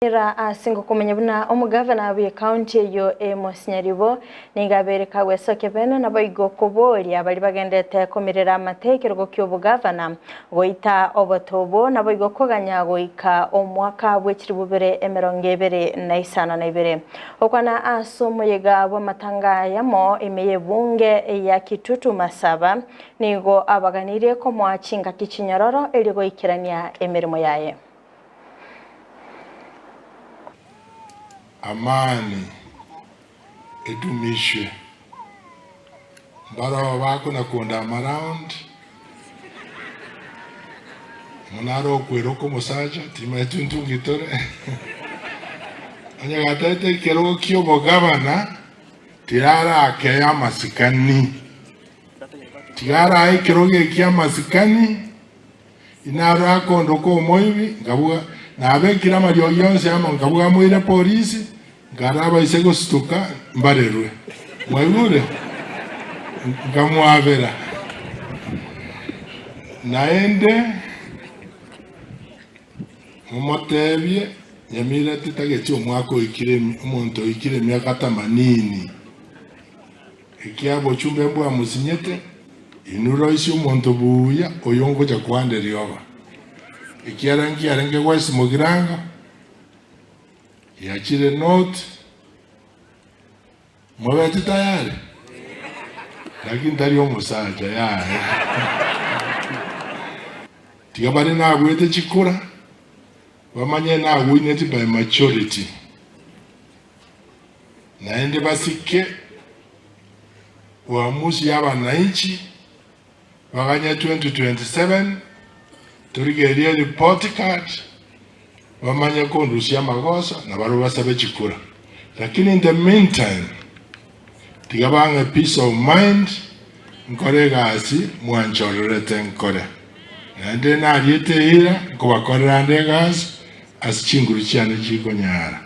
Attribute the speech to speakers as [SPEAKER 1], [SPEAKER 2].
[SPEAKER 1] Era ase ngokomanya buna omogavana bw'ecounty eyio Amos Nyaribo nigo abeire kagwesokia bene naboigo koboria baria bagenderete komirera amate ekerogo ki'obogavana goita obote obo naboigo koganya goika omwaka bwe chilifu bibere emerongo ebere na isano na ibere. Gokwana ase omoyega bw'amatanga ayamo ime y'ebunge ya Kitutu Masaba nigo abaganirie komoa chingaki chinyororo erio goikerania emeremo yaye.
[SPEAKER 2] Amani edumishwe. Mbaroo bakona konda amaround buna are okweroka omosacha timanyeti intwe nki tore onye gatete ekerogo kia obogavana tirarakeyo amasikani tiga arae ekerogo eki amasikani Inarwe akondoka omoibi, nkabuga, nabekire amariogi onsi amo, nkabuga moire polisi, nkaraba ise gosutuka mbarerwe. Mwaigure? Nkamwabera. Naende momotebie, Nyamira titageti omwaka oikire omonto oikire emiaka tamanini. Ekiagera obochumbe mbwamosinyete, inwe roisie omonto buya oyo ngocha koanda erioba. Ekiagera nkiarenge West Mugirango, yachire North, mobete tayari? Lakini tari omosacha yaya. Tiga bare nabwete chikura, bamanye nagwineti by majority. Naende basike uamuzi ya abananchi baganye 2027 torigererie report card bamanye kondusia amagoso na barobwo basabe chikura. Lakini in the meantime tiga bang'e peace of mind nkore egasi mwanchorerete nkore. Naende nariete eira nkobakorera ande egasi ase chinguru chiane chikonyara.